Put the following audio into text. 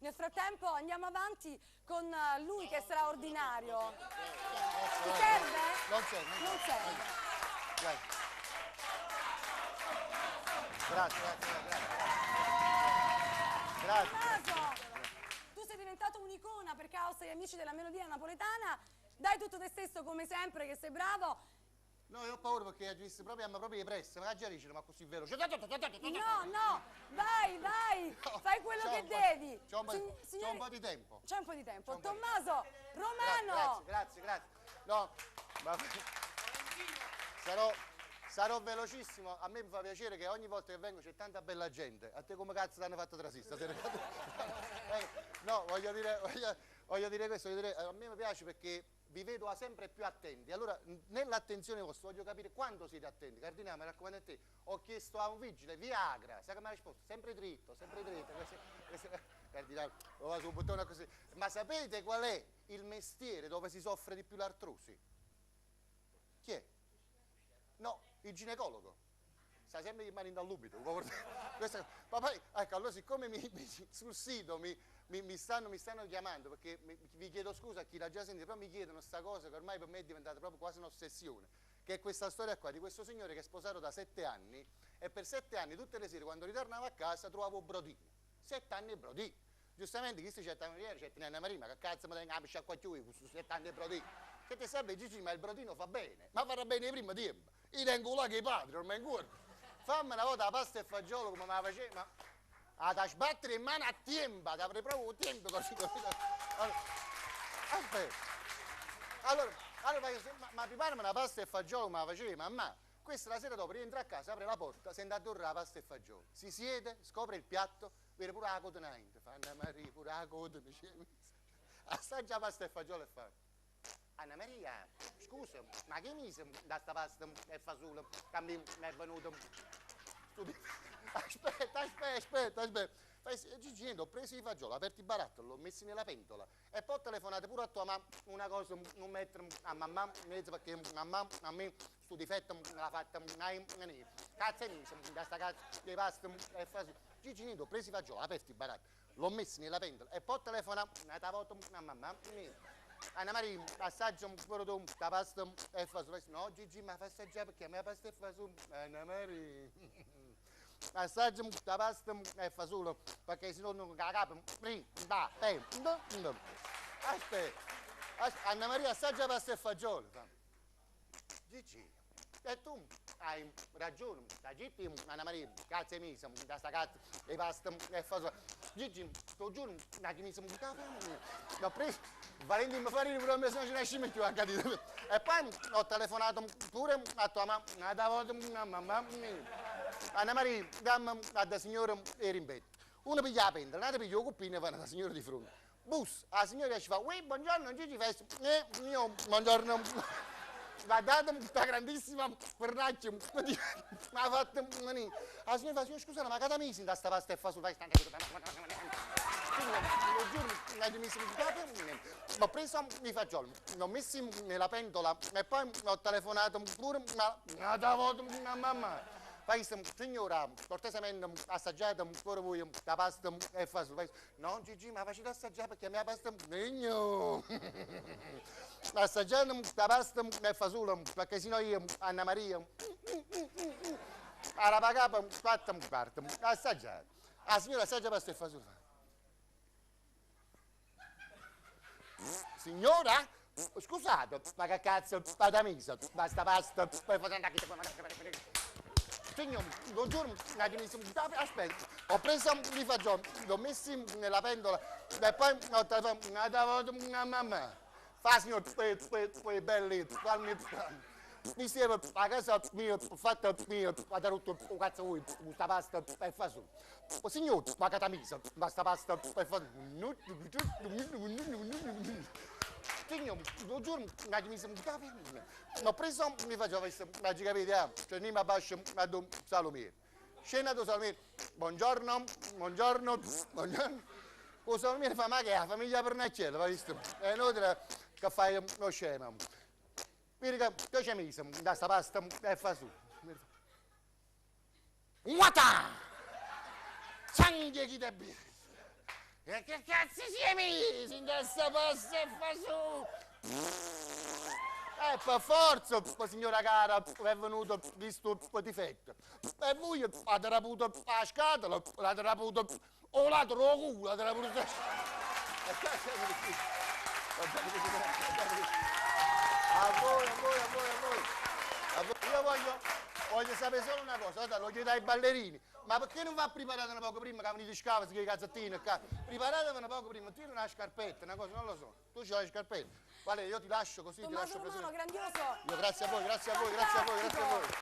Nel frattempo andiamo avanti con lui che è straordinario. Ti serve? Non serve. Non serve. Grazie. Grazie, grazie, grazie. Grazie. Tommaso, tu sei diventato un'icona per causa degli amici della melodia napoletana. Dai tutto te stesso come sempre, che sei bravo. No, io ho paura perché ha visto proprio, ma proprio pressa, ma già dice, ma così veloce. No, no, vai, vai, No, fai quello c'ho che un po'- devi. C'ho un, po', Sign- c'ho un signori- po' di tempo. C'è un po' di tempo. C'è un po' di- Tommaso Romano. Grazie, grazie, grazie. No, ma sarò, sarò velocissimo. A me mi fa piacere che ogni volta che vengo c'è tanta bella gente. A te come cazzo ti hanno fatto trasista? No, voglio dire, voglio dire questo, voglio dire, a me mi piace perché vi vedo sempre più attenti. Allora, nell'attenzione vostra voglio capire quando siete attenti. Cardinale, mi raccomando a te, ho chiesto a un vigile, Viagra, sai che mi ha risposto? Sempre dritto, sempre dritto. Cardinale, lo va sul bottone così. Ma sapete qual è il mestiere dove si soffre di più l'artrosi? Chi è? No, il ginecologo. Sta sempre che mani dall'ubito. Questa, ma poi, ecco, allora siccome sul sito mi stanno chiamando, perché vi chiedo scusa a chi l'ha già sentito, però mi chiedono sta cosa che ormai per me è diventata proprio quasi un'ossessione, che è questa storia qua di questo signore che è sposato da 7 anni e per 7 anni tutte le sere quando ritornava a casa trovavo brodino. 7 anni e brodino. Giustamente chi si c'è c'è Anna Maria, ma che cazzo mi tengo a pisciare qua chiù, questo 7 anni e brodino. Che ti serve Gigi, ma il brodino fa bene, ma farà bene prima tempo. Io tengo là che i padri, ormai in corpo. Fammi una volta la pasta e fagiolo come me la facevo, ma a sbattere in mano a tempo, ti avrei proprio tempo così. Allora, aspetta. Allora, ma preparami una pasta e fagiolo come la facevi, mamma. Questa la sera dopo rientra a casa, apre la porta, sente addorare la pasta e fagiolo. Si siede, scopre il piatto, vede pure la coda in fa Anna Maria, pure la coda, assaggia la pasta e fagiolo e fa Anna Maria, scusa, ma che mise da sta pasta e fagiolo che mi è venuto? Aspetta, aspetta, aspetta, aspetta. Gigi, ho preso i fagioli, ho aperto il barattolo, l'ho messi nella pentola e poi ho telefonato pure a tua mamma, una cosa, non mettere a mamma, mezzo perché mamma a me sto difetto l'ha fatta, cazzo è mise da sta cazzo di pasta e fagiolo. Gigi, ho preso i fagioli, ho aperto il barattolo, l'ho messi nella pentola e poi ho telefonato una volta a mamma. Anna Maria, assaggia un po' la pasta e fagiolo. No, Gigi, ma fa assaggiare perché a me la pasta e fagiolo. Anna Maria, assaggia la pasta e fagiolo, perché se no non la capo. Aspetta, Anna Maria, assaggia la pasta e fagiolo. Gigi, e tu hai ragione, da Gigi, Anna Maria, cazzo è misa, da sta cazzo, e pasta e fagiolo. Gigi, ti giuro, da chi mi sono l'ho preso, Valentino mi fa ridere pure a me, se non ce ne più a capito. E poi ho telefonato pure a tua mamma, una volta, mamma mia. Anna Maria, dammi alla signora e rimpetto. Uno piglia la pentola, l'altro piglia il cuppino e va alla signora di fronte. Bus, la signora ci fa, uè, buongiorno, Gigi, fai, io, buongiorno. Guardate questa grandissima fornaccia, mi ha fatto la signora fa, signora scusa, ma che misi da sta pasta e fa sul vai lo giuro, ho preso i fagioli, li ho messi nella pentola e poi ho telefonato pure una volta a mamma. Fai, signora, cortesemente assaggiate pure voi la pasta e fagioli. No, Gigi, ma facete assaggiare perché la mia pasta è assaggiate la pasta e fagioli, perché sennò io, Anna Maria, alla pagata, fatta un quarto, assaggiate. La signora assaggia pasta e fagioli. Signora, scusate, ma che cazzo, state misa, basta pasta, poi Signor, buongiorno, aspetta, ho preso i fagioli, li ho messi nella pentola e poi ho telefonato a mamma. Fa signor, belli, fammi, mi serve a casa mia, fatta mia, ha rotto il cazzo voi, questa pasta e fa su. Signor, ma che misa, basta pasta e fa. Signor, buongiorno, ho preso mi facevo, ma ci capite, cioè mi bacio a don salumiere. Scena do salumiere, buongiorno, buongiorno, buongiorno. O salumiere fa, ma che è la famiglia Pernacchiella, va visto? È inutile che fai lo scemo. Vedi che c'è messo da sta pasta e fa su. Guata! Sangue chi te. E che cazzo si è messo in sta pasta e fasù? Per forza, signora cara, è venuto visto difetto. E voi avete raputo la scatola, l'avete raputo o l'avete lo culo, l'avete raputo... A voi, a voi, a voi, a voi. A voi. Io voglio sapere solo una cosa, guarda, lo chiedo ai ballerini, ma perché non va preparate un poco prima che venite scavasi con i calzettini qua? Preparatevi un poco prima, tira una scarpetta, una cosa, non lo so. Tu c'hai la scarpetta. Vale, io ti lascio così, ti Tommaso lascio Romano, presente. grandioso. Io grazie a voi, grazie a voi, grazie a voi, grazie a voi.